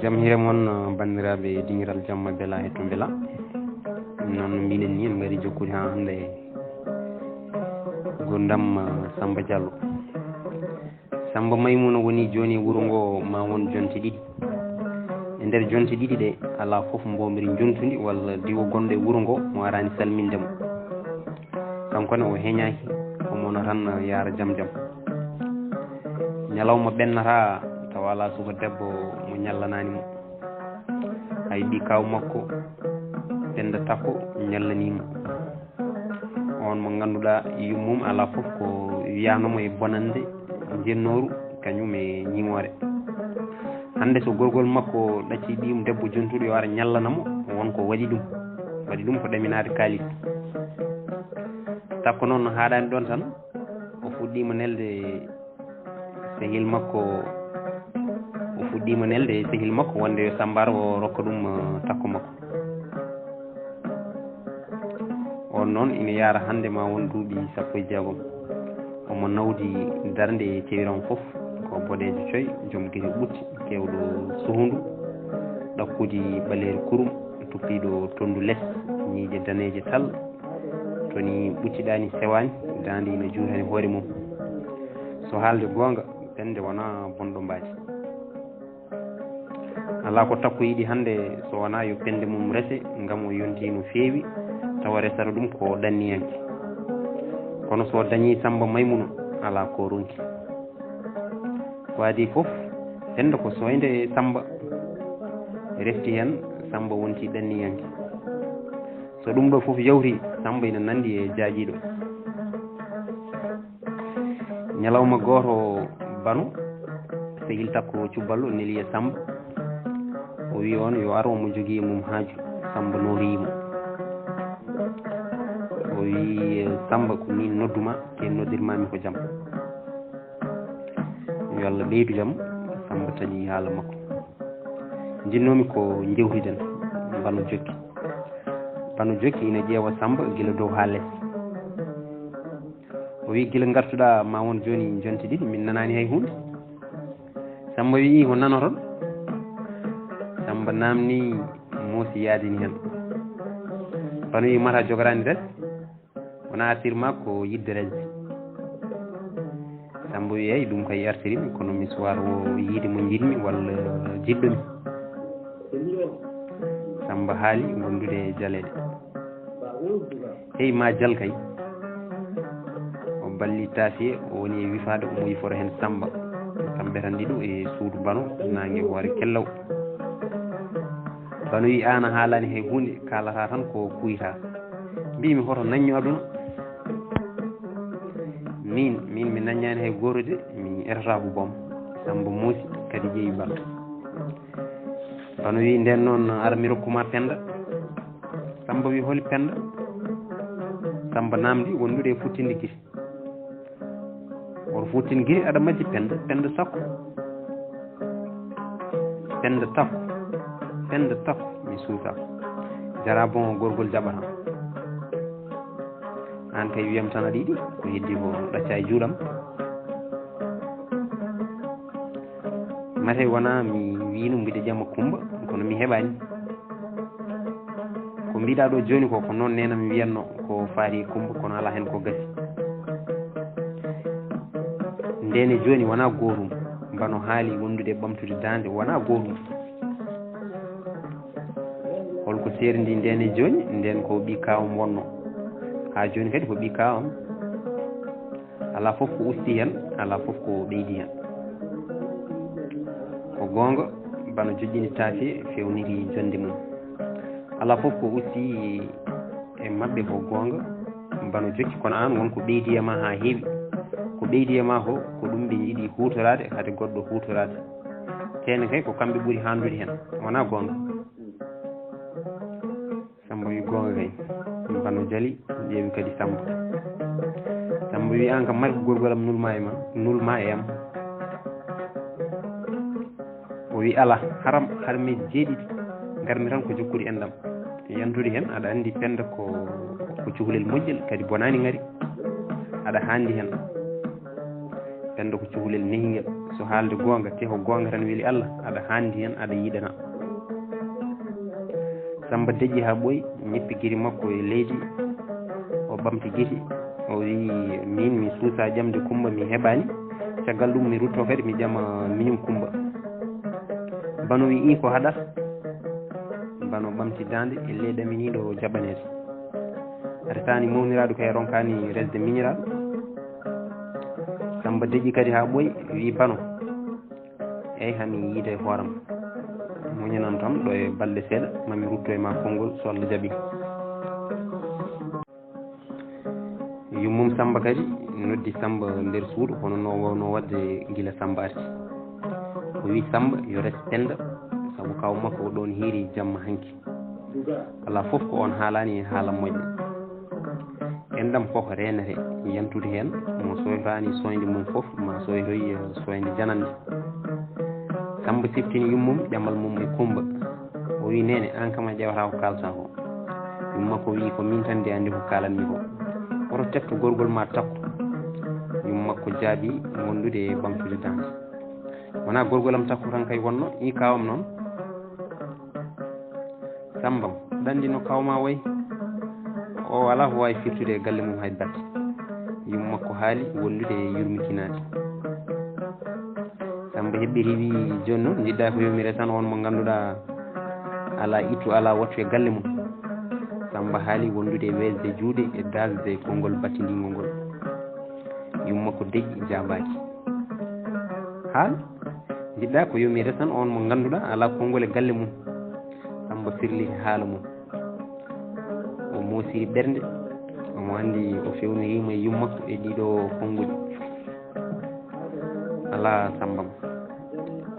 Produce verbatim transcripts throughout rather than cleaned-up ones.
Jam hiire mon, banndiraaɓe dingiral jamma bela e to mbela. Noon no mbiɗen ni, en ngari jokkude haa hannde e gurdam, eh, Samba Diallo. Samba Maymuna woni jooni e wuro ngo ma won jonte ɗiɗi. E nder jonte ɗiɗi ɗe, alaa fof mboomri jontundi walla diwo gonɗo e wuro ngo mo araani salminde mo. Kanko ne o heñaaki, o mona tan yaara jam jam. Ñalawma ɓennata tawa alaa suka debbo mo ñallanaani mo. Hay ɓii kaaw makko, Penda Takko, ñallanii mo. On mo ngannduɗaa yummum alaa fof ko wiyanoomo e bonannde njennooru, kañum e ñiŋoore. Hannde so gorgol makko ɗaccii ɓiyum debbo jontuɗo yo ara ñallana mo, won ko waɗi ɗum. Waɗi ɗum ko ɗaminaade kaalis. Takko noon no haaɗaani ɗoon tan, o fuɗɗiima nelde sehil makko, o fuɗɗiima nelde e sehil makko wonde yo Samba ar o rokka ɗum, eh, Takko makko. On noon ina yaara hannde ma won duuɓi sappo e jeegom. Omo nawdi darnde e cewiran fof, ko boɗeejo coy, joom gite ɓutti, keewɗo suhundu, ɗakkudi ɓaleeri kurum, tuppiiɗo tonndu les, ñiiƴe daneeje tal, to ni ɓucciɗaani sewaani, daande ina juutani hoore mum. So haalde goonga, Penda wonaa bonɗo mbaadi. Alaa ko Takko yiɗi hannde so wonaa yo pende mum rese, ngam o yontii no feewi, tawa resata ɗum ko ɗanniyanke. Kono so dañii Samba Maymuna, alaa ko ronki. Ko adii fof, Penda ko sooynde Samba. Refti heen, Samba wonti ɗanniyanke. So ɗum ɗo fof yawti, Samba ina nanndi e jaaƴiiɗo. Ñalawma gooto, Bano, sehil Takko Cubballo, neli e Samba. O wi on yo ar, omo jogii e mum haaju. Samba noorii mo. O wi, "Samba, ko min nodduma, ke noddirmaami ko jam." Yo Allah ɓeydu jam, Samba taƴi haala makko. Njinnoomi ko njewtiden. Bano jokki. Bano jokki ina ƴeewa Samba gila dow haa les. O wi, "Gila ngartuɗaa ma won jooni jonte ɗiɗi, min nanaani hay huunde." Samba wi, "Ii, ko nanoton?" Samba naamni, moosi yaadini heen. Bano wi, "Mata jogoraani res? Wona artir ma ko yiɗde resde." Samba wi, "Eey, ɗum kay artiri mi, kono mi suwaata wo yiide mo njiɗmi walla jiɗɗo mi." Samba haali wondude e jaleeɗe. "Hey, ma jal kay." O balli taafiye, o woni e wifaade, omo yifora heen Samba. Kamɓe tan ɗiɗo e suudu Bano, naange hoore kellaw. Bano wi, "Aan a haalaani hay huunde, kaalataa tan ko kuuytaa." Mbiimi, "Hoto naññu aduna." "Min, min mi naññaani hay gooto de, mi etotaako boom." Samba muusi, kadi ƴeewi Bano. Bano wi, "Ndeen noon, ara mi rokku ma Penda." Samba wi, "Holi Penda?" Samba naamndi wondude e futtinde gite. Oto futtin gite aɗa majji Penda, Penda Takko. Penda Takko, Penda Takko, mi suusa. Jara bon gorgol jaɓata. Aan kay wiyam tan aɗa yiɗi, ko heddi ko ɗacca e juuɗam. Mate wona mi wiino mbiɗa ƴama Kumba, kono mi heɓaani. Ko mbiɗa ɗo jooni ko, ko noon neene am wiyatno ko faari e Kumba, kono alaa heen ko gasi. Ndeen e jooni wona gootum, Bano haali wondude e ɓamtude daande wona gootum. Holko seerndi ndeen e jooni? Ndeen ko ɓii kaawam wonno. Haa jooni kadi ko ɓii kaawam. Alaa fof ko usti heen, alaa fof ko ɓeydi heen. Ko goonga, Bano joƴƴini taafiye, fewniti jonnde mum. Alaa fof ko usti e maɓɓe ko goonga, Bano jokki, kono aan won ko ɓeydi e ma haa heewi. Ko ɓeydi e ma ko, ko ɗum ɓe njiɗi huutoraade, hade goɗɗo huutoraade. Teene kay ko kamɓe ɓuri haandude heen, wonaa goonga? Samba wi, "Goonga kay." Bano jali, ƴeewi kadi Samba. Samba wi, "Aan kam mari ko gorgol am nulma e ma, nulma e am." O wi, "Alaa, haram, har mi jeeɗiɗi, ngarmi tan ko jokkude enɗam. Yantude heen, aɗa anndi Penda ko, ko cukalel moƴƴel, kadi bonaani ngari. Aɗa haandi heen. Penda ko cukalel nehingel." So haalde goonga, te ko goonga tan weli Allah, aɗa haandi heen, aɗa yiɗana. Sammba deƴƴi haa ɓooyi, ñippi giri makko e leydi, o ɓamti giti, o wiyi, "Miin mi suusaa ƴamde Kummba, mi heɓaani. Caggal ɗum mi ruttoo kadi mi ƴama miñum Kummba." Bano wiyi, "Ii, ko haɗata?" Bano ɓamti daande e ley ɗaminiiɗo jaɓaneede. Retaani mawniraaɗo kay ronkaani resde miñiraaɗo. Sammba deƴƴi kadi haa ɓooyi, wiyi, "Bano, eey, haa mi yiida e hooram. Muñanan tan ɗo e balɗe seeɗa, ma mi rutto e ma konngol so Allah jaɓii." Yummum Sammba kadi noddi Sammba nder suudu, hono no waawno waɗde gila Sammba arti. O wiyi Sammba yo res Pennda, sabu kaaw makko o ɗoon hiiri jamma hanki. Alaa fof ko on haalaani e haala moƴƴo. Enɗam fof reenete yantude heen, mo soytoraani soñde mum fof, ma soytoy, eh, soñde janande. Sammba siftini yummum ƴamal mum e Kummba. O wiyi, "Neene, aan kam a ƴeewataa ko kaaltaa ko." Yumma ko wiyi, "Ko miin tan de anndi ko kaalanmi ko. Oto tefto gorgol ma takko." Yumma ko jaabi wondude e ɓamtude daande. "Wonaa gorgol am takko tan kay wonno, ii kaawam noon." Samba, aɗa anndi no kaaw ma wayi? O alaa ko waawi firtude e galle mum hay batte. Yumma ko haali wondude e yurmikinaade. Samba heɓɓiti wiyi, "Jooni noon njiɗɗaa ko yo mi resan on mo ngannduɗaa alaa ittu, alaa wattu e galle mum?" Samba haali wondude e weesde juuɗe e daasde konngol battindingol ngol. Yumma ko deƴƴi jaabaaki. "Haal, njiɗɗaa ko yo mi resan on mo ngannduɗaa alaa konngol e galle mum?" Samba firliti haala mum. O moosiri ɓernde, omo anndi o fewniriima e yummakko e ɗiɗo konnguɗi. "Alaa, Samba am."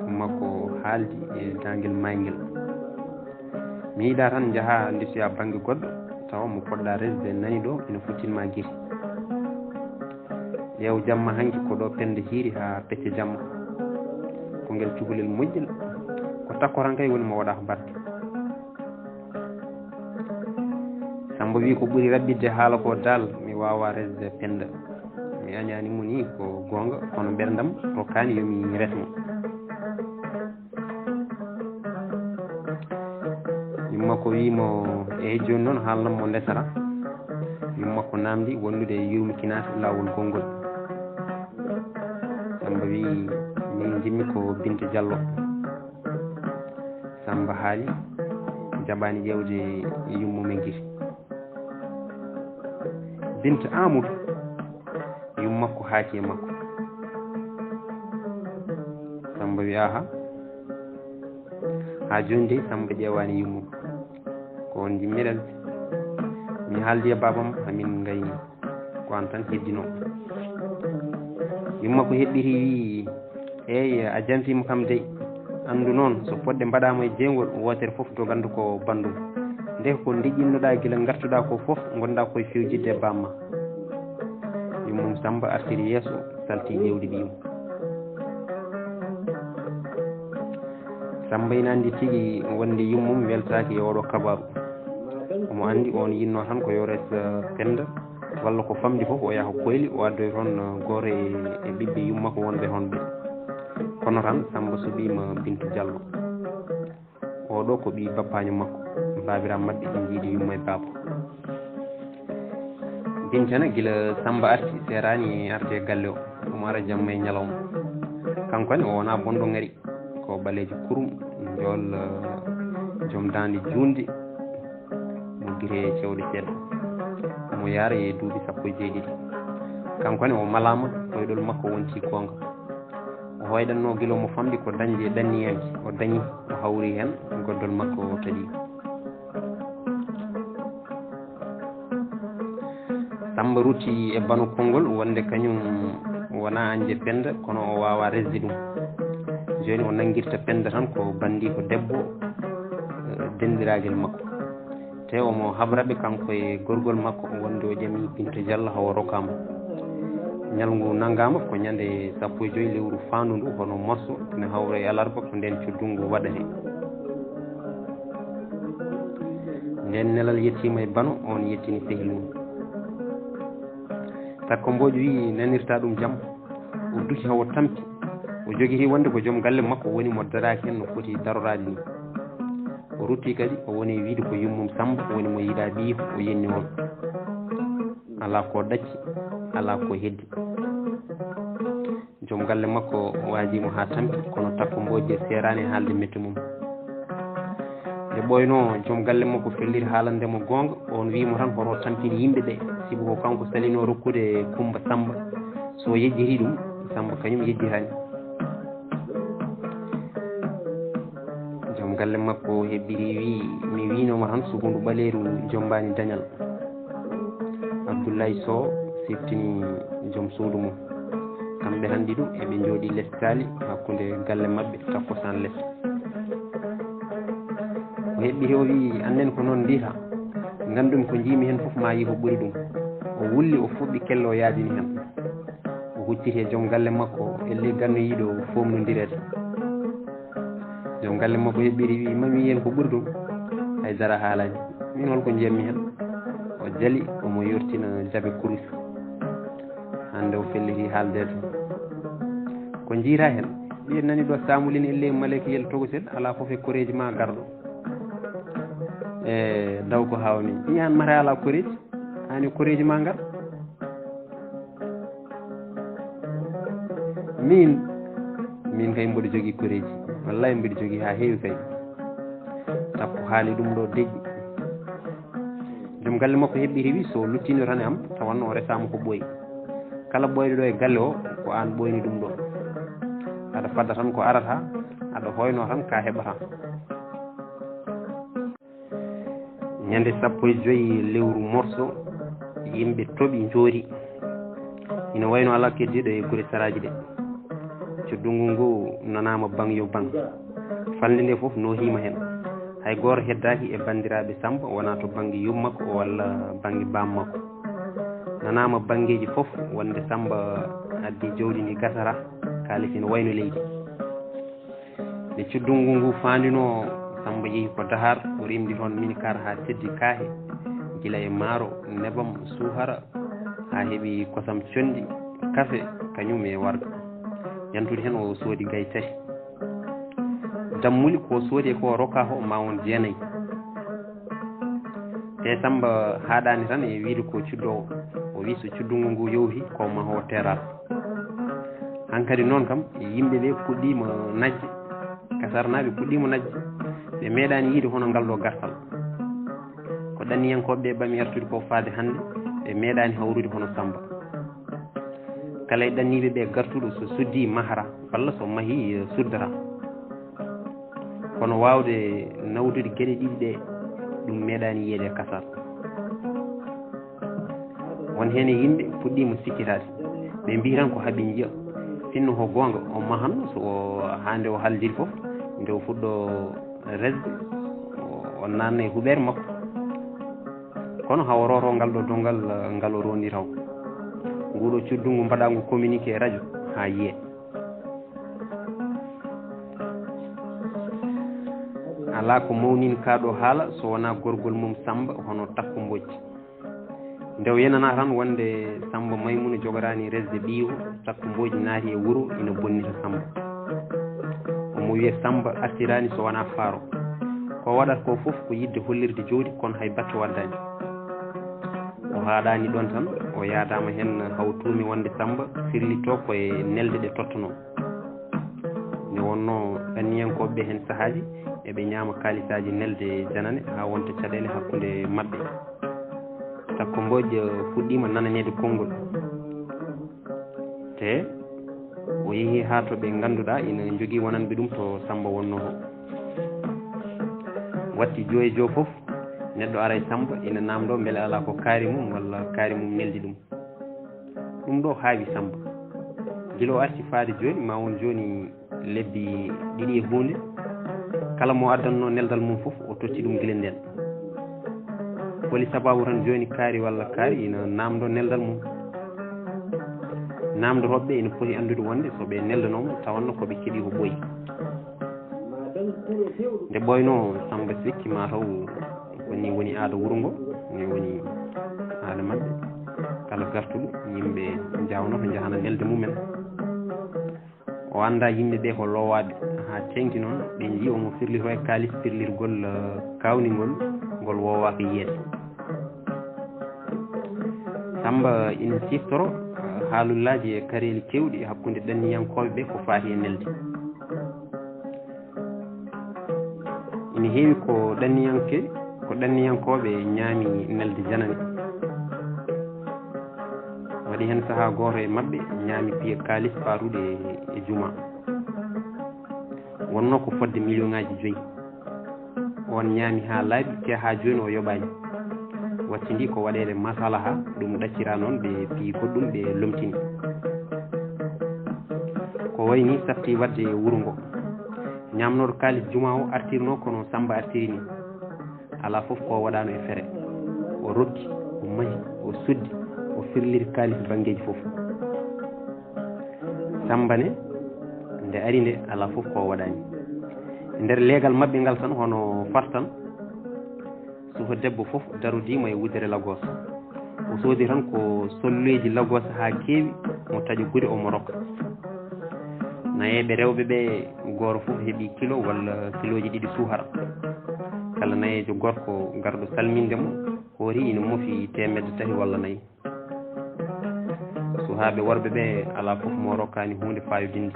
Yummakko haaldi e daangel maayngel. "Mi yiɗaa tan njahaa ndesoyaa bannge goɗɗo, tawa mo poɗɗaa resde nani ɗo ina futtin ma giri. Ƴeew jamma hanki ko ɗo Pennda hiiri haa pecce jamma. Ko ngel cukalel moƴƴel. Ko takko tan kay woni mo waɗa ko barke." Samba wi, "Ko ɓuri raɓɓiɗde haala ko daal, mi waawaa resde Pennda. Mi añaani mo nii ko goonga, kono ɓerndam rokkaani yo mi res mo." Yummakko wi mo, "Eey, jooni noon haalnan mo ndesara." Yummakko naamndi wondude e yurmikinaade laawol gonngol. Samba wi, "Min njimmi ko Binta Jallo." Samba haali, jaɓaani ƴeewde yummum e gite. "Binta Amadou?" Yummakko haaki e makko. Samba wi, "Aha." Haa jooni de Samba ƴeewaani yummum. "Ko on njimmi resde. Mi haaldi e baabam, amin ngayni. Ko aan tan heddinoo." Yummakko heɓɓiti wi, "Eey, a jantiima kam dey. Anndu noon, so poɗɗe mbaɗaama e jeygol, wootere fof doganta ko banndum. Ndeke ko ndeƴƴinnoɗaa gila ngartuɗaa ko fof, ngonɗaa koye fewjidde e baam ma." Yummum Samba artiri yeeso, salti ƴeewde ɓiyum. Samba ina anndi tigi wonde yummum weltaaki e oɗo kabaaru. Omo anndi oon yinnoo tan ko yo res, eh, Pennda, walla ko famɗi fof o yaha Koyli, o addoya toon, eh, gooto e, e ɓiɓɓe yummakko wonɓe toon ɓe. Kono tan Samba suɓiima Bintu Jallo. Oɗo ko ɓii bappaanyo makko, baabiraaɓe maɓɓe ɓe njiidi yumma e baaba. Binta ne, gila Samba arti, seeraani arde e galle o. Omo ara jamma e ñalawma. Kanko ne, o wonaa bonɗo ŋari. Ko ɓaleejo kurum, njool, eh, joom daande juunde, mo gite cewɗe seeɗa. Omo yaara e duuɓi sappo e jeeɗiɗi. Kanko ne, o malaama, koyɗol makko wonti goonga. O hoyɗannoo gila omo famɗi ko dañde e ɗanniyanke, o dañi, o hawri heen, goddol makko o taƴi. Samba rutti e bano konngol wonde kañum wonaa añde Pennda, kono o waawaa resde ɗum. Jooni o nanngirta Pennda tan ko banndiiko debbo, eh, denndiraagal makko. Te omo habraɓe kanko e gorgol makko wonde o ƴami Binta Jallo hawa rokkaama. Ñalngu nanngaama ko ñande sappo e joy lewru faandu ndu, hono morso ina hawra e alarba, ko ndeen cuddu ngu waɗate. Ndeen nelal yettiima e bano, oon yettini sehil mum. Takko Mbooƴ wiyi nanirta ɗum jam. O duti hawo tampi. O jogiti wonde ko joom galle makko woni mo daraaki heen no foti daroraade ni. O rutti kadi, o woni e wiyde ko yummum Sammba woni mo yiɗaa ɓiyi o yenni on. Alaa ko ɗacci, alaa ko heddi. Joom galle makko waajii mo haa tampi, kono Takko Mbooji seeraani e haalde mette mum. Nde ɓooynoo, joom galle makko felliti haalande mo goonga, oon wiyi mo tan hoto tampin yimɓe ɓe, sibu ko kanko salinoo rokkude Kummba Sammba. So yejjitii ɗum, Sammba kañum yejjitaani. Joom galle makko heɓɓitii wiyi, mi wiynoo mo tan sukundu ɓaleeru jommbaani dañal. Abdullaay Sow siftinii joom suudu mum. Kamɓe tan ɗiɗo eɓe njooɗii lestaali hakkunde galle maɓɓe takkusaan les. O heɓɓiti o wiyi, "Annden ko noon mbiyata. Nganndumi ko njiimi heen fof maa yi ko ɓuri ɗum." O wulli, o fuɗɗi kelle o yaajini heen. O hucciti e joom galle makko, ellee gannoyiiɗo foomnondireede. Joom galle makko heɓɓiti wiyi, "Mami yen ko ɓuri ɗum." "Hay dara haalaani. Min hol ko njiyammi heen?" O jali, omo yortina jabe kurus. Hannde o felliti haaldeede. "Ko njiyraa heen?" "Mbiyen nani ɗo saamulin ellee maleykiyel togosel, alaa fof e koreeji ma garɗo." "E ndaw ko haawmi. Mbiyan mata alaa koreeji, hani koreeji ma ngar." "Min, min kay mboɗo jogii koreeji. Wallaahi mboɗo jogii haa heewi kay." Takko haali ɗum ɗo deƴƴi. Joom galle makko heɓɓiti wi, "So luttino tan e am, tawanno o resaama ko ɓooyi. Kala ɓooyɗo ɗo e galle o, ko aan ɓooyni ɗum ɗo. Aɗa fadda tan ko arata, aɗa hoyno tan ka heɓata." Ñande sappo e joy lewru morso, yimɓe toɓi njoori. Ina wayno alaa keddiiɗo e gure saraaji ɗe. Cuddungu ngu nanaama baŋ yo baŋ. Falnde nde fof noohiima heen. Hay gooto heddaaki e banndiraaɓe Sammba wonaa to bannge yummako walla bannge bammakko. Nanaama banngeeji fof wonde Sammba addi jawdi ndi gasata, kaalis ina wayno leydi. Nde cuddungu ngu faandinoo, Sammba yehi ko Dahar, o rimdi toon minicar haa teddi kaahe, gila e maaro, nebam, suuhara, haa heɓi kosam conndi, kafe, kañum e warga. Yantude heen o soodi gay tati. Dammuli ko soodi e ko rokka ko ma won jeenayi. Te Sammba haaɗaani tan e wiyde ko cuddoowo, o wi so cuddungu ngu yowti ko ma o terar. Hankadi noon kam, yimɓe ɓe puɗɗiima najde, kasarnaaɓe puɗɗiima najde, ɓe meeɗaani yiyde hono ngal ɗo gartal. Ko ɗanniyankooɓe ɓe ɓami artude ko faade hannde, ɓe meeɗaani hawrude hono Sammba. Kala e ɗanniiɓe ɓe gartuɗo so suddii mahra, walla so mahii, eh, suddata. Kono waawde nawdude geɗe ɗiɗi ɗe, ɗum meeɗaani yiyeede e kasar. Won heen e yimɓe puɗɗiima sikkitaade. Ɓe mbiyi tan ko haɓi njiya. Sinno ko goonga, o mahanno so o, haa nde o haljiri fof, nde o fuɗɗo resde, o, o naatna e huɓeere makko. Kono hawo roto ngal ɗo donngal, eh, ngal o rondi taw. Nguɗo cuddungu mbaɗa ngu communiqué e radio haa yiyee. Alaa ko mawnin kaa ɗo haala so wonaa gorgol mum Sammba hono Takko Mbodj. Nde o yenanaa tan wonde Sammba Maymuna jogoraani resde ɓiyiiko, Takko Mbodj naati e wuro ina bonnita Sammba. Omo wiya Sammba artiraani so wonaa faaro. Ko waɗata ko fof ko yiɗde hollirde jawdi, kono hay batte waddaani. O haaɗaani ɗoon tan, o yaadaama heen hawtuumi wonde Sammba firlitoo ko e nelde ɗe tottanoo. Nde wonnoo ɗanniyankooɓe ɓe heen sahaaji eɓe ñaama kaalisaaji nelde janane haa wonta caɗeele hakkunde maɓɓe. Takko Mbodj fuɗɗiima nananeede konngol. Te o yehi haa to ɓe ngannduɗaa ina njogii wonanɓe ɗum to Sammba wonnoo to. Watti joyi jo fof, neɗɗo ara e Sammba ina naamndoo mbele alaa ko kaari mum walla kaari mum neldi ɗum. Ɗum ɗo haawi Sammba. Gila o arti faade jooni, ma won jooni lebbi ɗiɗi e huunde, kala mo addannoo neldal mum fof, o totti ɗum gila ndeen. Holi sabaabu tan jooni kaari walla kaari ina naamndoo neldal mum? Naamndotooɓe ɓe ina poti anndude wonde so ɓe neldanooma, tawanno ko ɓe keɓi ko ɓooyi. Nde ɓooynoo, Sammba sikki ma taw ko nii woni aada wuro ngo, nii woni aada maɓɓe. Kala gartuɗo, yimɓe njawnoto njahana nelde mumen. O anndaa yimɓe ɓee ko loowaaɓe, haa teeŋti noon ɓe njiyi omo firlitoo e kaalis firlirgol, eh, kaawningol ngol woowaaka yiyeede. Sammba ina siftoro, eh, haalullaaji e kareeli keewɗi hakkunde ɗanniyankooɓe ɓee ko faati e nelde. Ina heewi ko ɗanniyanke, ko ɗanniyankooɓe ñaami nelde janane. Waɗi heen sahaa gooto e maɓɓe ñaami piye kaalis paatuɗo e, e juma. Wonnoo ko fodde miliyoŋaaji joyi. Oon ñaami haa laaɓi, te haa jooni o yoɓaani. Wattindi ko waɗeede masalaha, ɗum ɗaccira noon ɓe piyi goɗɗum, ɓe lomtini. Ko wayi ni safti waɗde e wuro ngo. Ñaamnooɗo kaalis juma o artirnoo kono Sammba artiri ni. Alaa fof ko waɗaano e fere. O rokki, o mahi, o suddi, o firliri kaalis banngeeji fof. Sammba ne, nde ari nde, alaa fof ko waɗaani. E nder leegal maɓɓe ngal tan, hono fartan, suka debbo fof darodiima e wudere Lagos. O soodi tan ko solleeji Lagos haa keewi, mo taƴa gude, omo rokka. Nayeeɓe rewɓe ɓe, gooto fof heɓi kilo walla kilooji ɗiɗi suukara. Kala nayeejo gorko garɗo salminde mo, hoori ina mofi teemedde tati walla nayi. Suhaaɓe worɓe ɓe, alaa fof mo rokkaani huunde faayodinde.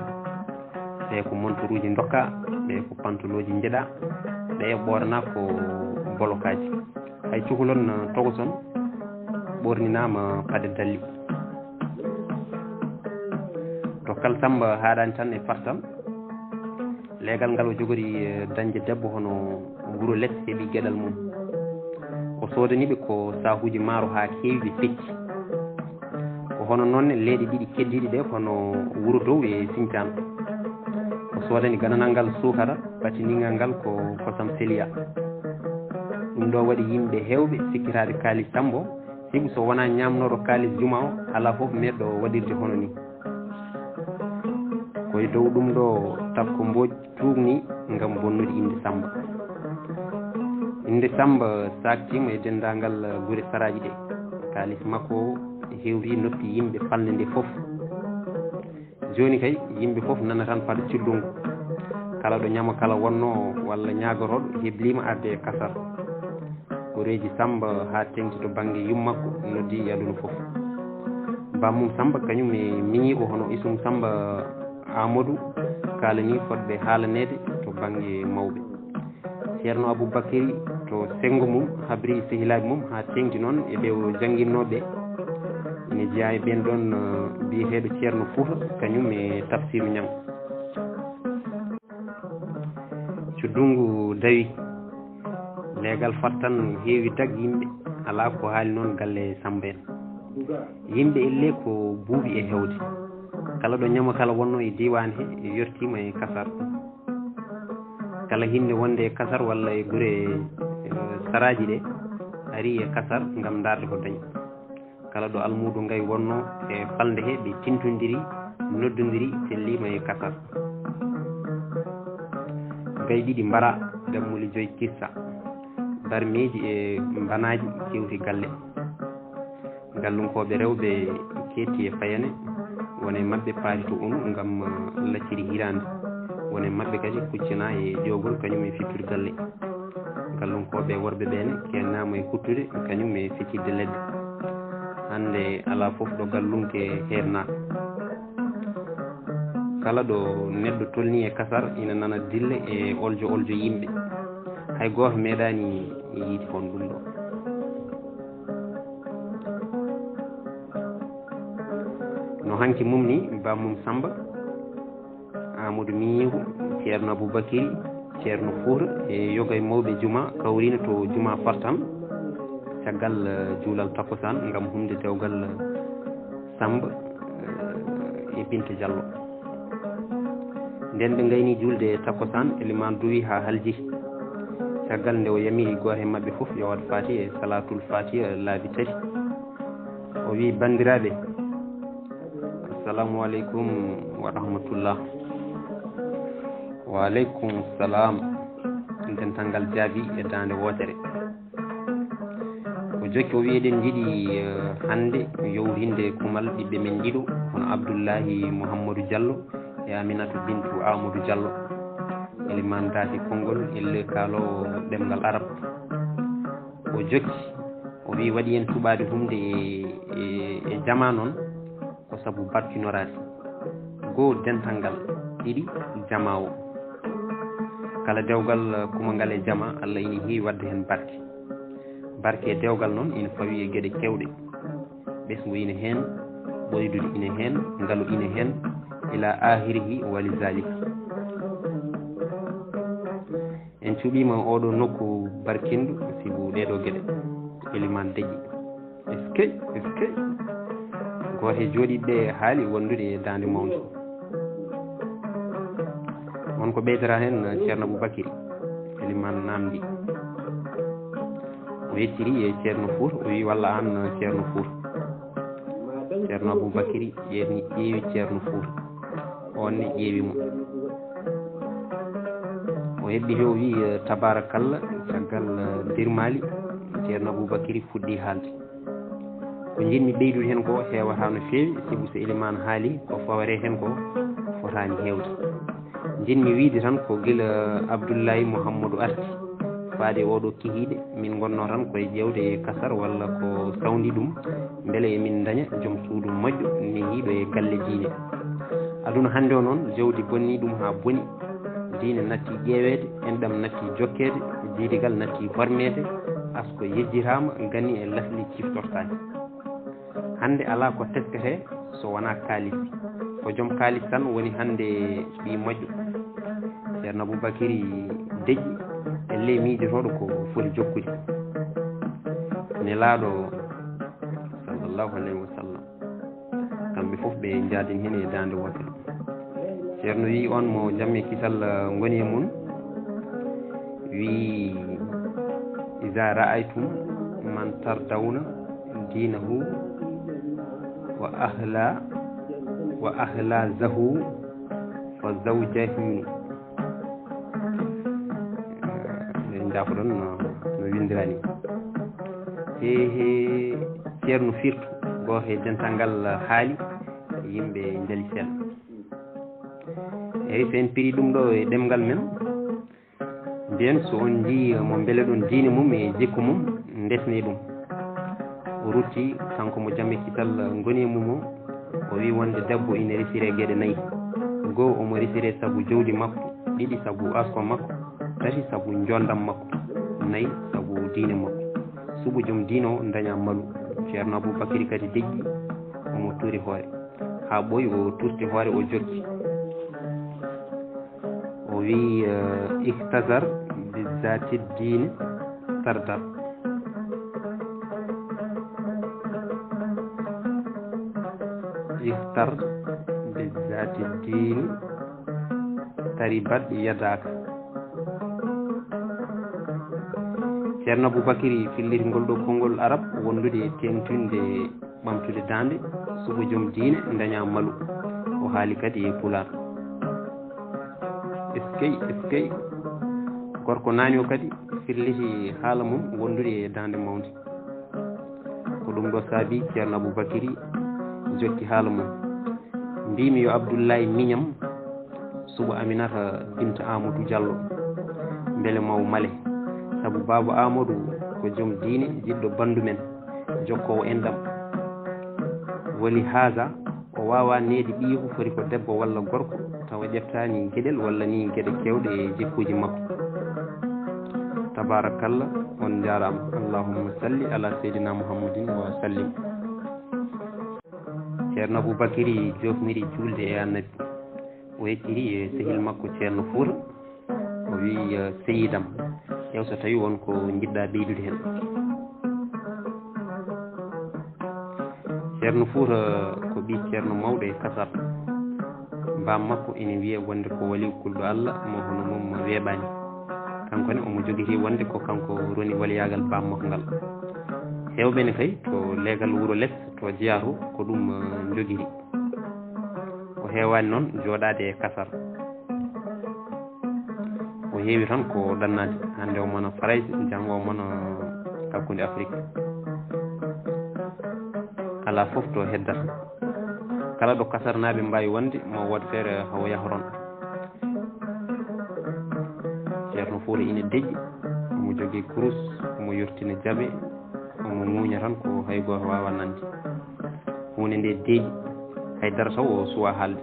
Ɓe ko montoruuji ndokka, ɓe ko pantolooji njeɗa, ɓe ɓoorana ko bolokaaji. Hay cukalon, eh, tokoson ɓoorninaama paɗe dalli. To kal Sammba haaɗaani tan e fartal, leegal ngal o jogori, eh, dañde debbo hono wuro les heɓi geɗal mum. O soodani ɓe ko saakuuji maaro haa keewi, ɓe pecci. Ko hono noon ne leeɗe ɗiɗi keddiiɗe ɗe, kono wuro dow e Siñtaan. O soodani gananal ngal suukara, ɓattiningal ngal ko kosam seliya. Ɗum ɗo waɗi yimɓe heewɓe sikkitaaɓe kaalis Sammba, sibu so wonaa ñaamnooɗo kaalis juma o, alaa fof meeɗɗo waɗirde hono ni. Ko e dow ɗum ɗo Takko Mbooj tuugni ngam bonnude innde Sammba. Innde Sammba saaktiima e denndaangal gure saraaji ɗe. Kaalis makko o hewti noppi yimɓe falnde nde fof. Jooni kay, yimɓe fof nana tan paɗa cuddungu. Kala ɗo ñamo kala wonnoo walla ñaagorooɗo hebliima arde e kasar. Koreeji Sammba haa teeŋti to bannge yummakko noddii e aduna fof. Bammum Sammba kañum e miñiiɓo hono Isum Sammba Aamadu kaalanii fotɓe haalaneede to bannge mawɓe. Ceerno Abubakari to senngo mum habri sehilaaɓe mum haa teeŋti noon e ɓe o jannginnoo ɓe. Ina jeyaa e ɓeen ɗoon, eh, biyeteeɗo Ceerno Fuuta kañum e Tafsiiru Ñaŋ. Cuddungu dawi. Leegal fat tan heewi tag yimɓe, alaa ko haali noon galle Sammba en. Yimɓe ellee ko buuɓi e heewde. Kala ɗo ñamo kala wonnoo e diiwaan he, yottiima e kasar. Kala hinnde wonde e kasar walla e gure, eh, saraaji ɗe, ari e kasar ngam ndaarde ko dañi. Kala ɗo almuudo ngay wonnoo e falnde he, ɓe tintondiri, noddondiri, telliima e kasar. Gay ɗiɗi mbara, dammuli joy kissa, barmeeji e mbanaaji kewti galle. Gallunkooɓe rewɓe keetti e payane, won e maɓɓe paari to unu ngam, eh, lacciri hiraande. Won e maɓɓe kadi kuccana e ƴoogol kañum e fittude galle. Gallunkooɓe worɓe ɓeene keennaama e kuttude kañum e feccidde leɗɗe. Hannde alaa fof ɗo gallunke heernaaka. Kala ɗo neɗɗo tolni e kasar ina nana dille e oljo oljo yimɓe. Hay gooto meeɗaani yiide hono ɗum ɗo. No hanki mum ni, bammum Sammba, Amadou Miñigu, Ceerno Aboubacry, Ceerno Fuuta e yoga e mawɓe juma kawrino to juma Fartan caggal, eh, juulal takkusaan ngam humde dewgal, eh, Sammba, eh, e Binta Diallo. Nden ɓe ngayni juulde takkusaan, elimaan duwi haa halji. Caggal nde o yamiri gooto e maɓɓe fof yo waɗ Faatiha e Salaatul Faatiha laabi tati. O wi, "Banndiraaɓe, assalamu aleykum wa rahmatullah." "Wa aleykum salam." Dental ngal jaabi e daande wootere. O jokki o wi, "Eɗen njiɗi, eh, hannde yowtinde kumal ɓiɓɓe men ɗiɗo, hono Abdullahi Muhammadu Diallo Aminata Bintu Amadou Diallo, Eliman Daasi Konngol, elle kaaloowo ɗemngal Arab. O jokki, o wi waɗi en suɓaade humde e, e, e jama noon, ko sabu barkinoraade. Goo dental ngal, ɗiɗi jama o. Kala dewgal kumangal e jama, Allah ina heewi waɗde heen barke. Barke e dewgal noon ina fawii e geɗe keewɗe. Ɓesngu ina heen, ɓoydude ina heen, ngalu ina heen, ila ahirihi wa li zalik. En cuɓiima oɗo nokku barkindu sibu ɗeɗo geɗe. Eliman deƴƴi. Eskey, eskey. Gooto e jooɗiiɓe ɓe haali wondude e daande mawnde. On ko ɓeydata heen Ceerno Aboubacry? Eliman namndi. O yettiri e Ceerno Fuuta, o wi walla aan Ceerno Fuuta. Ceerno Aboubacry ƴeewni, ƴeewi Ceerno Fuuta. On ne ƴeewi mo. O heɓɓi he o wi, eh, tabaarakalla, caggal, eh, dirmaali, Ceerno Aboubacry fuɗɗi haalde. Ko njiɗmi ɓeydude heen ko heewataa no feewi, sibu so Eliman haali ko fawre heen ko fotaani heewde. Njiɗmi wiyde tan ko gila Abdullahi Muhammadu arti faade oɗo kihiiɗe, min ngonnoo tan koye ƴeewde e kasar walla ko sawndi ɗum, mbele emin ndaña joom suudu moƴƴo nehiiɗo e galle diine. Aduna hannde o noon, jawdi bonni ɗum haa boni, diine natti ƴeeweede, enɗam natti jokkeede, diidigal natti hormeede, asko yejjitaama, gani e lasli ciftortaani. Hannde alaa ko tesketee so wonaa kaalis. Ko joom kaalis tan woni hannde ɓiy moƴƴo. Ceerno Aboubacry deƴƴi, elle miijotooɗo ko foti jokkude. Nelaaɗo sallallahu alayhi wa sallam. Kamɓe fof ɓe njaadin heen e daande wootere. Ceerno wi on mo jam e kisal, eh, ngoni e mum, wi, "Iza ra'aytum man tardawna dinahu wa ahla, wa ahlazahu fa zawjahu." Eh, en njaafoɗon no, no winndira ni. He, he, Ceerno firtu, gooto e dental ngal haali, yimɓe njali sel. Eyi, so en piri ɗum ɗo e ɗemngal men, mbiyen so on njii mo mbeleɗon diine mum e jikku mum, ndesnee ɗum. O rutti, kanko mo jam e kisal ngoni e mum o, o wi wonde debbo ina resiree geɗe nayi. Goo, omo resiree sabu jawdi makko, ɗiɗi sabu asko makko, tati sabu njonndam makko, nayi sabu diine makko. Suɓo joom diine o daña malu. Ceerno Aboubacry kadi deƴƴi, omo tuuri hoore. Haa ɓooyi o turti hoore o jokki. O wi, eh, "Ihtazar bi zati diini tardar." "Ihtar bi zati diini taribat yadaka." Ceerno Aboubacry filliti ngol ɗo konngol Arab wondude e teeŋtinde ɓamtude daande, suɓo joom diine daña malu. O haali kadi e Pulaar. Eskey, eskey. Gorko naani o kadi filliti haala mum wondude e daande mawnde. Ko ɗum ɗo saabi Ceerno Aboubacry jokki haala mum. Mbiimi yo Abdullahi miñam suɓo Aminata Binta Amadou Diallo, mbele maw male. Sabu Baaba Amadou ko joom diine, jiɗɗo banndu men, jokkoowo enɗam. Wali haza, o waawaa neede ɓiyeeku foti ko debbo walla gorko, tawa ƴeftaani geɗel walla ni geɗe keewɗe e jikkuuji makko. Tabaarakalla, on njaaraama. Allahumma salli ala Seydina Muhammadin wa sallim. Ceerno Aboubacry joofniri juulde e Annabi. O yettiri e sehil makko Ceerno Fuuta. O wi, eh, "Seyidam, ƴeew so tawi won ko njiɗɗa ɓeydude heen." Ceerno Fuuta ko ɓii ceerno mawɗo e Kasar. Baam makko ene wiyee wonde ko waliyu kulɗo Allah mo hono mum weeɓaani. Kanko ne omo jogiti wonde ko kanko roni waliyaagal baam makko ngal. Heewɓe ne kay to leegal wuro les to jeyaato ko ɗum, eh, njogiri. O heewaani noon jooɗaade e Kasar. O heewi tan ko ɗannaade. Hannde o mona Farayse, janngo o mona hakkunde Afrik. Alaa fof to heddata. Kala ɗo kasarnaaɓe mbaawi wonde, ma wood feere hawo yahron. Ceerno Fuuta ina deƴƴi, omo jogii kurus, omo yurtina jaɓe, omo muuña tan ko hay gooto waawaa nande. Huunde nde deeƴi, hay dara taw o suwaa haalde.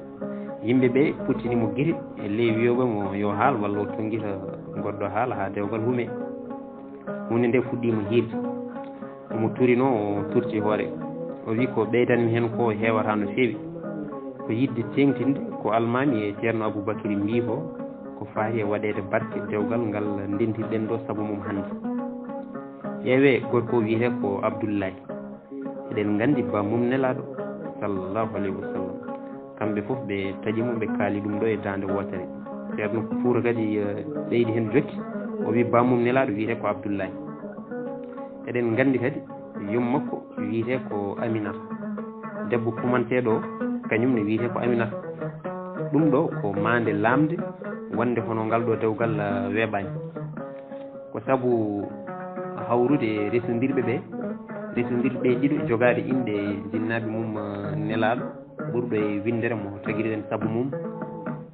Yimɓe ɓe puttini mo gite e ley wiyooɓe mo yo haal walla o tonngita goɗɗo haala haa dewgal hume. Huunde nde fuɗɗiima hiirde. Omo turinoo, o turti hoore. O wi ko ɓeydanmi heen ko heewataa no feewi. Ko yiɗde teeŋtinde ko almaami e Ceerno Abubakiri mbii ko, ko faati e waɗeede barke dewgal ngal ndentirɗen ɗo sabu mum hannde. Ƴeewee, gorko o wiyetee ko Abdullahi. Eɗen nganndi ba mum Nelaaɗo, sallallahu alayhi wa sallam. Kamɓe fof ɓe taƴi mo, ɓe kaali ɗum ɗo e daande wootere. Ceerno Fuuta kadi, eh, ɓeydi heen jokki, o wi ba mum Nelaaɗo wiyetee ko Abdullahi. Eɗen nganndi kadi yum makko wiyetee ko Aminata. Debbo kumanteeɗo o, kañum ne wiyetee ko Aminata. Ɗum ɗo ko maande lamnde wonde hono ngal ɗo dewgal, eh, weeɓaani. Ko sabu hawrude resondirɓe ɓe, resondirɓe ɓe ɗiɗo jogaaɓe inɗe jinnaaɓe mum, eh, Nelaaɗo, ɓurɗo e winndere mo tagiriɗen sabu mum,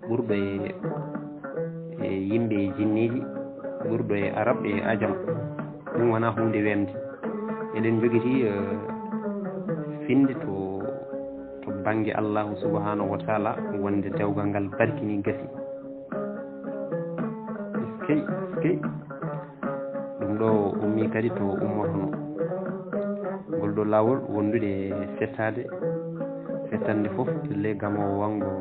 ɓurɗo e, e yimɓe e jinniiji, ɓurɗo e Arab e Ajam. Ɗum wonaa huunde weemde. Eɗen njogiti, eh, finde to, to bannge Allahu subhanahu wa taala wonde dewgal ngal barkini gasi. Eskey, eskey. Ɗum ɗo ummii kadi to ummotono. Ngol ɗo laawol wondude e fettaade, fettande fof le gamoowo wanngo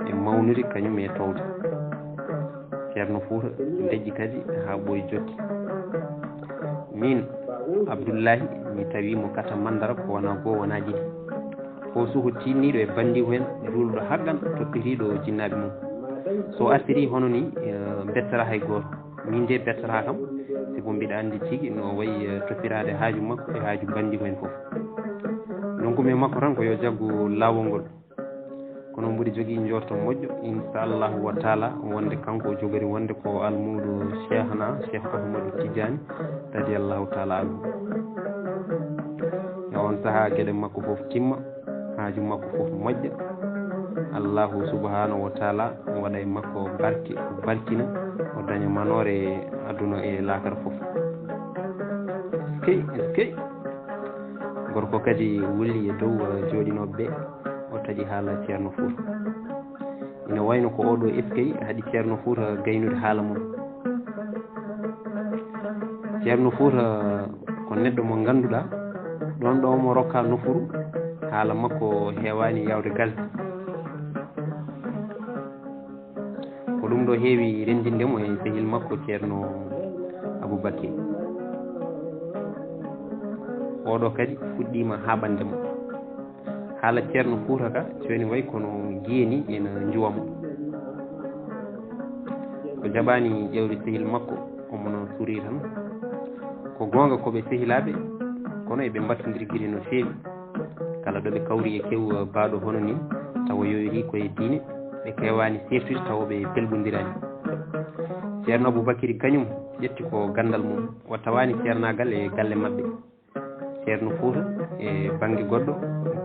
e mawnude kañum e towde. Ceerno Fuuta deƴƴi kadi haa ɓooyi jokki. Miin, Abdullahi, mi tawi mo kata mandara ko wonaa goo, wonaa ɗiɗi. Ko suhu tiinniiɗo e banndiiko heen, juuluɗo haqqan, toppitiiɗo jinnaaɓe mum. So artirii hono nii, eh, bettataa hay gooto. Miin de bettataa kam, sibu mbiɗa anndi tigi no wayi, eh, toppiraade haaju makko e haaju banndiiko heen fof. Ndonku mi makko tan ko yo jaggu laawol ngol. Kono mboɗo jogii njoorto moƴƴo, inchallahu wa taala, wonde kanko o jogori wonde ko almuudo Cheikhna, Cheikh Ahmadou Tidiane, radiyallahu taala anhu. E on sahaa geɗe makko fof timma, haaju makko fof moƴƴa. Allahu subhanahu wa taala waɗa e makko barke, o barkina, o daña manoore aduna e laakara fof. Eskey, eskey. Gorko kadi wulli e dow, eh, jooɗinooɓe ɓe, o taƴi haala Ceerno Fuuta. Ina wayno ko oo ɗo eskey haɗi Ceerno Fuuta gaynude haala mum. Ceerno Fuuta ko neɗɗo mo ngannduɗaa, ɗoon ɗo mo rokka nofuru, haala makko heewaani yaawde gasde. Ko ɗum ɗo heewi renndinde mo e sehil makko Ceerno Abubakir. Oo ɗo kadi fuɗɗiima haaɓande mo. Haala Ceerno Fuuta ka, jooni wayi kono giye ni ena njuwa mo. O jaɓaani ƴeewde sehil makko, omo no surii tan. Ko goonga ko ɓe sehilaaɓe, kono eɓe mbattondiri gite no feewi. Kala ɗo ɓe kawri e kew baaɗo hono nii, tawa yowitii ko e diine, ɓe keewaani seertude tawa ɓe pelɓondiraani. Ceerno Abubakiri kañum ƴetti ko ganndal mum, o tawaani ceernaagal e galle maɓɓe. Ceerno Fuuta e bannge goɗɗo,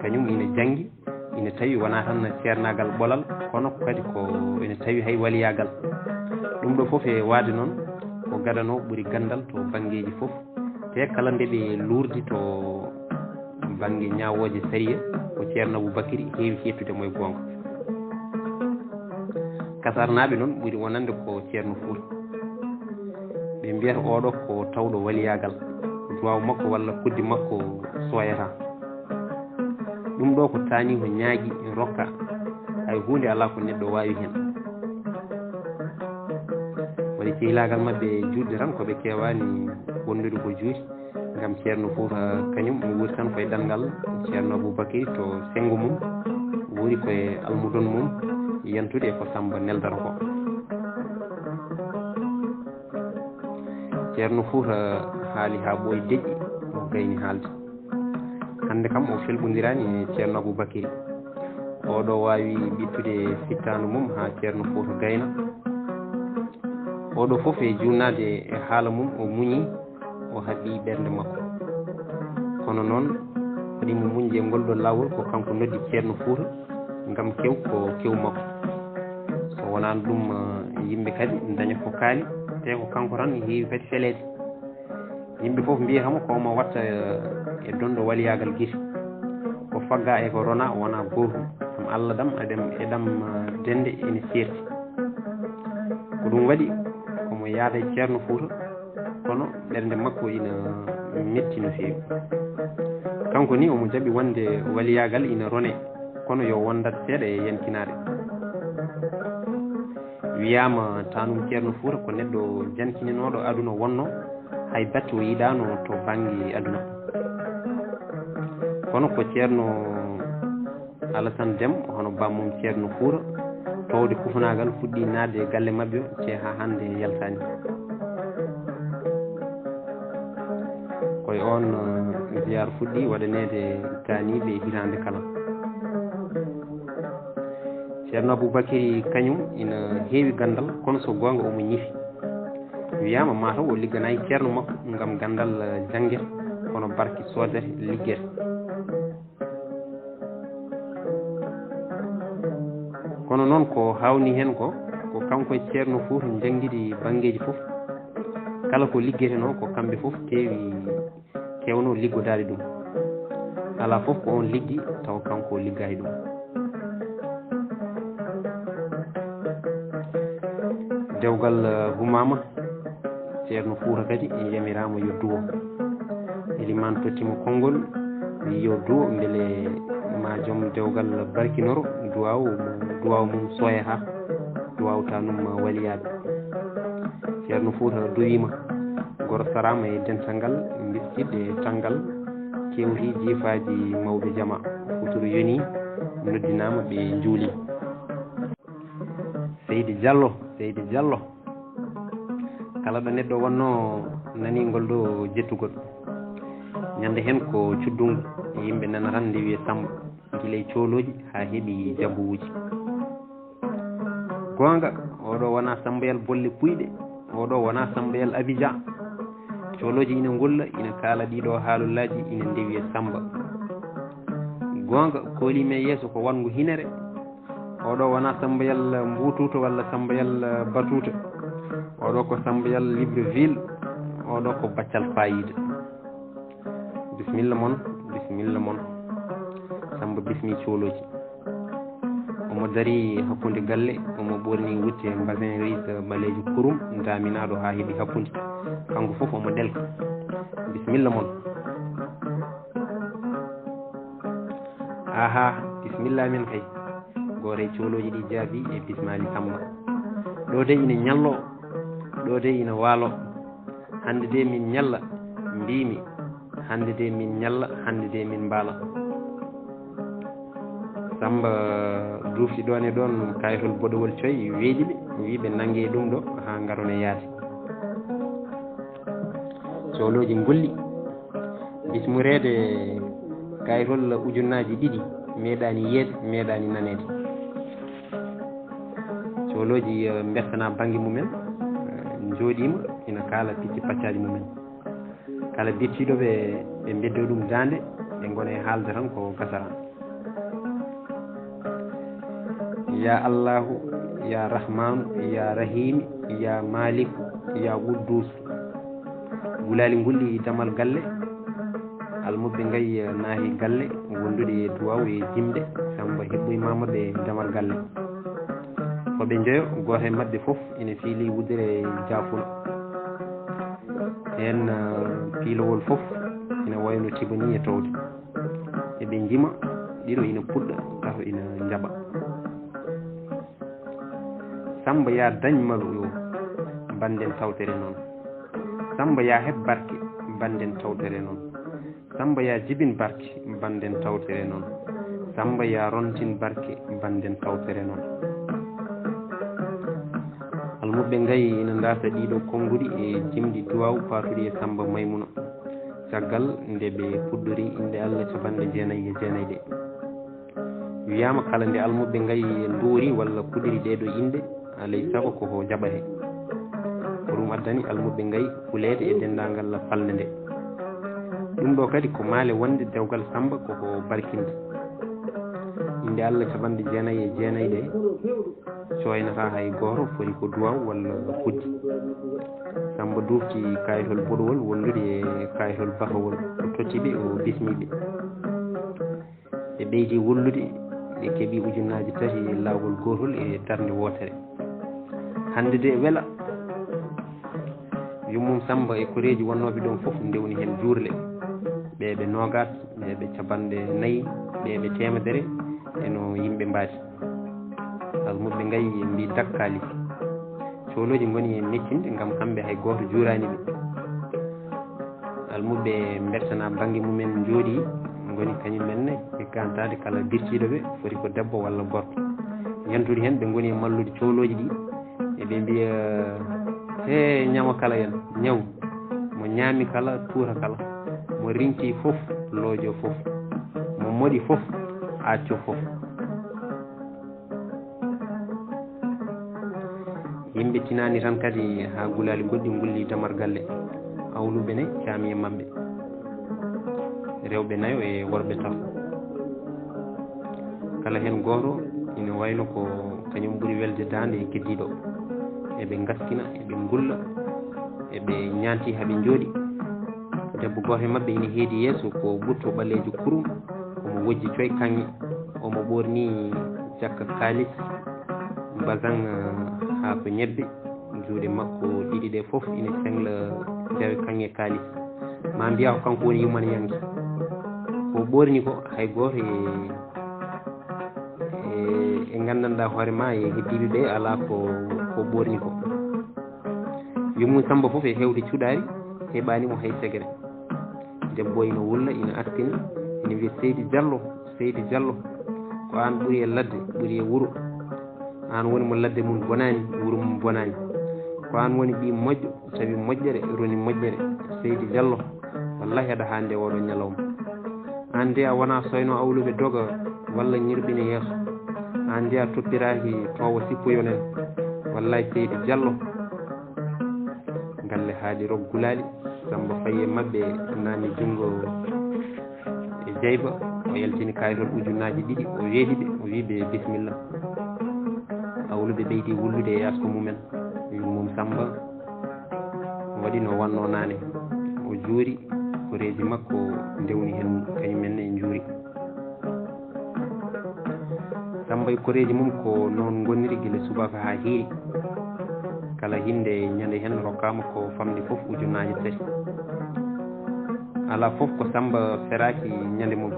kañum ina janngi, ina tawi wonaa tan ceernaagal ɓolal, kono kadi ko ina tawi hay waliyaagal. Ɗum ɗo fof e waade noon, ko gadano ɓuri ganndal to banngeeji fof. Te kala nde ɓe luurdi to bannge ñaawooje sariya, ko Ceerno Abubakiri heewi heettude mo e goonga. Kasarnaaɓe noon ɓuri wonande ko Ceerno Fuuta. Ɓe mbiyata oo ɗo ko tawɗo waliyaagal. Duwaaw makko walla koddi makko sooyataa. Ɗum ɗo ko taani ko ñaagi rokka. Hay huunde alaa ko neɗɗo waawi heen. Waɗi sehilaagal maɓɓe juutde tan ko ɓe keewaani wondude ko juuti. Ngam Ceerno Fuuta kañum o wuuri tan koye ɗanngal Ceerno Abubakiri to senngo mum, wuuri koye almudon mum, yantude e ko Samba neldata ko. Ceerno Fuuta haali haa ɓooyi deƴƴi, o gayni haalde. Hannde kam o felɓondiraani e Ceerno Abubakiri. Oo ɗo waawi ɓittude fittaandu mum haa Ceerno Fuuta gayna. Oo ɗo fof e juutnaade e haala mum o muñi, o haɓɓi ɓernde makko. Kono noon, Waɗi mo muñde ngol ɗoo laawol, ko kanko noddi Ceerno Fuuta ngam kew ko kew makko. So wonaano ɗum, eh, yimɓe kadi ndaña ko kaali, te ko kanko tan heewi kadi feleede. Yimɓe fof mbiya kam ko omo watta, eh, e donɗo waliyaagal gite. Ko fagga e ko rona wona gootum. Ɗum Allah ɗam, eɗam, eɗam, eh, dende ene seerti. Ko ɗum waɗi omo yaada e Ceerno Fuuta, kono ɓernde makko ina metti no feewi. Kanko ni omo jaɓi wonde waliyaagal ina rone, kono yo wondat seeɗa e yankinaade. Wiyaama tanum Ceerno Fuuta ko neɗɗo jankininooɗo aduna wonno, hay batte o yiɗaano to bannge aduna. Kono ko Ceerno Alasan Dem, hono bammum Ceerno Fuuta, towde kufunaagal fuɗɗi naatde e galle maɓɓe o, te haa hannde yaltaani. Ko e oon, eh, ziyaar fuɗɗi waɗaneede taaniiɓe hitaande kala. Ceerno Aboubacry kañum ina heewi ganndal, kono so goonga omo ñifi. Wiyaama mataw o ligganaay ceerno makko ngam ganndal, eh, janngete, kono barke soodete liggete. Kono noon ko hawni heen ko, ko kanko e Ceerno Fuuta njanngidi banngeeji fof. Kala ko liggetenoo ko kamɓe fof keewi, keewno liggodaade ɗum. Alaa fof ko oon liggi tawa kanko o liggaaki ɗum. Dewgal, eh, humaama. Ceerno Fuuta kadi yamiraama yo duwo. Elimaan totti mo konngol, wiyi yo duwo, mbele ma joom dewgal barkinoro duwaaw, duwaaw mum sooyataa, duwaaw tanum waliyaaɓe. Ceerno Fuuta duwiima, goro saraama e dental ngal, mbiskit e tanngal, kewti jiifaaji mawɓe jama, futuro yoni, noddinaama ɓe njuuli. Seydi Jallo, Seydi Jallo. Kala ɗo neɗɗo wonnoo nanii ngol ɗo jettugol. Ñande heen ko cuddungu, yimɓe nana tan ndewi e Samba, gila e coolooji haa heɓi jabuuji. Goonga, oɗo wonaa Sambayal bolle puyɗe, oɗo wonaa Sambayal Abidjan. Coolooji ina ngolla, ina kaala ɗiɗo haalullaaji, ina ndewi e Samba. Goonga, kooli men yeeso ko wanngo hinere. Oɗo wonaa Sambayal Mbuutuuta walla Sambayal Batuuta. Oɗo ko Sambayal Libreville. Oɗo ko Baccal Faayiida. Bisimilla mon, bisimilla mon. Samba bismi coolooji. Omo darii hakkunde galle, omo ɓoornii wutte mbasin riis ɓaleejo kurum, daaminaaɗo haa heɓi hakkunde. Kanko fof omo ɗelka. Bisimilla mon. Aha, bisimilla min kay. Gooto e coolooji ɗi jaabii e bismaali Samba. Ɗo de ina ñallo, ɗo de ina waalo. Hannde de min ñalla, mbiimi. Hannde de min ñalla, hannde de min mbaala. Samba dufti ɗoon e ɗoon kayitol boɗowol coy, weeɗi ɓe, wii ɓe nanngee ɗum ɗo haa ngaron e yaade. Coolooji ngulli. Bismureede kayitol ujunnaaji ɗiɗi, meeɗaani yiyeede, meeɗaani naneede. Coolooji, eh, mbertanaa bannge mumen, eh, njooɗiima, ina kaala picci paccaali mumen. Kala bittiiɗo ɓe, ɓe mbeddo ɗum daande, ɓe ngona e haalde tan ko gasara. Ya Allahu, ya Rahmaanu, ya Rahiimi, ya Maaliku, ya Quddus. Gulaali ngulli damal galle, almuɓɓe ngayi naahi galle, wondude e duwaaw e jimɗe, Samba heɓɓoymaama ɓe damal galle. Ko ɓe njoyo, gooto e maɓɓe fof ina fiili wudere jaafuna. Heen, eh, piilowol fof ina wayno tiba ni e towde. Eɓe njima, ɗiɗo ina puɗɗa, tato ina njaɓa. Samba ya dañ malu yo, banden tawtere noon. Samba ya heɓ barke, banden tawtere noon. Samba ya jibin barke, banden tawtere noon. Samba ya rontin barke, banden tawtere noon. Almuɓɓe ngayi ina ndaasa ɗiɗo konnguɗi e jimɗi duwaaw paatuɗi e Samba Maymuna. Caggal nde ɓe puɗɗori innde Allah capanɗe jeenayi e jeenayi ɗe. Wiyaama kala nde almuɓɓe ngayi nduuri walla puɗɗori ɗee ɗo innde, alay sago ko ko jaɓatee. Ko ɗum addani almuɓɓe ngayi huleede e denndaangal falnde nde. Ɗum ɗo kadi ko maale wonde dewgal Samba koko barkinde. Innde Allah capanɗe jeenayi e jeenayi ɗe cooynataa hay gooto, foti ko duwaaw walla kuddi. Samba dufti kaayitol boɗowol wondude e kaayitol bakowol, o totti ɓe, o bismi ɓe. Ɓe ɓeydi wullude, ɓe keɓi ujunnaaji tati e laawol gootol e darnde wootere. Hannde de wela, yummum Samba e koreeji wonnooɓe ɗoon fof ndewni heen juurle. Ɓee ɓe noogaas, ɓee ɓe capanɗe nayi, ɓee ɓe teemedere, e no yimɓe mbaadi. Almuɓɓe ngayi mbi dakkaali. Coolooji ngoni e mettinde ngam kamɓe hay gooto juuraani ɓe. Almuɓɓe mbettana bannge mumen njooɗi, ngoni kañum men ne e gantaade kala dirtiiɗo ɓe, foti ko debbo walla gorko. Yantude heen ɓe ngoni e mallude coolooji ɗi, eɓe mbiya, "He ñama kala en, ñaw, mo ñaami kala, tuuta kala, mo rinci fof, loojo fof, mo moɗi fof, acco fof." Yimɓe tinaani tan kadi haa gulaali goɗɗi ngulli damar galle. Awluɓe ne caami e maɓɓe, rewɓe nayo e worɓe tato. Kala heen gooto ina wayno ko kañum ɓuri welde daande e keddiiɗo. Eɓe ngaskina, eɓe ngulla, eɓe ñaanti haa ɓe njooɗi. Debbo gooto e maɓɓe ina heedi yeeso, ko ɓutto ɓaleejo kurum, omo wojji coy kaŋŋe, omo ɓoorni cakka kaalis, basaŋ, eh, haa ko ñebbe. Juuɗe makko ɗiɗi ɗe fof ina ceŋla jawe kaŋŋe kaalis. Ma mbiya ko kanko woni yumanayanke. Ko ɓoorni ko hay gooto e, e, e nganndanɗaa hoore ma e heddiiɓe ɓe alaa ko, ko ɓoorni ko. Yummum Samba fof e heewde cuɗaari, heɓaani mo hay segere. Debbo ina wulla, ina askina, ina wiya, "Seydi Jallo, Seydi Jallo, ko aan ɓuri e ladde, ɓuri e wuro. Aan woni mo ladde mum bonaani, wuro mum bonaani. Ko aan woni ɓii moƴƴo, tawi moƴƴere, roni moƴƴere. Seydi Jallo, wallahi aɗa haandi e oɗo ñalawma. Aan de a wonaa soyno awluɓe doga walla ñirɓina yeeso. Aan de a toppiraaki toowo sippoyol en. Wallahi Seydi Jallo." Galle haaɗi rok gulaali, Samba fayi e maɓɓe, naami junngo e jayba, o yaltini kaayitol ujunnaaji ɗiɗi, o weeɗi ɓe, o wii ɓe, "Bisimilla." Awluɓe ɓeydi wullude e yasko mumen. Yummum Samba waɗi no wannoo naane. O juuri, koreeji makko ndewni heen, kañum en ne njuuri. Samba e koreeji mum ko noon ngoniri gila subaka haa hiiri. Kala hinde ñande heen rokkaama ko famɗi fof ujunnaaje tati. Alaa fof ko Samba feraaki ñande mum.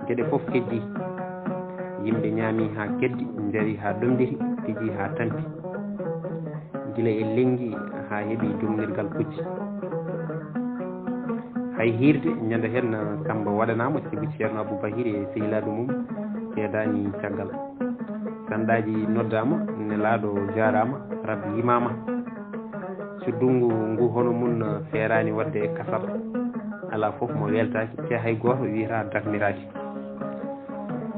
Geɗe fof kejji. Yimɓe ñaami haa keddi, njari haa ɗomɗiti, piji haa tampi. Gila e lenngi haa heɓi jomnirgal pucci. Hay hiirde ñande heen Samba waɗanaama, sibu Ceerno Abubakir e sehilaaɓe mum keedaani caggal. Sanɗaaji noddaama, nelaaɗo jaaraama, Rabbi yimaama. Cuddungu ngu hono mum feeraani waɗde e kasal. Alaa fof mo weltaaki, te hay gooto wiyata darniraaki.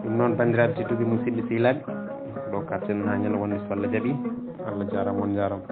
Ɗum noon, banndiraaɓe tedduɓe, musidɓe sehilaaɓe, ɗo karten haa ñande wonde so Allah jaɓi. Allah jaaraama, on njaaraama.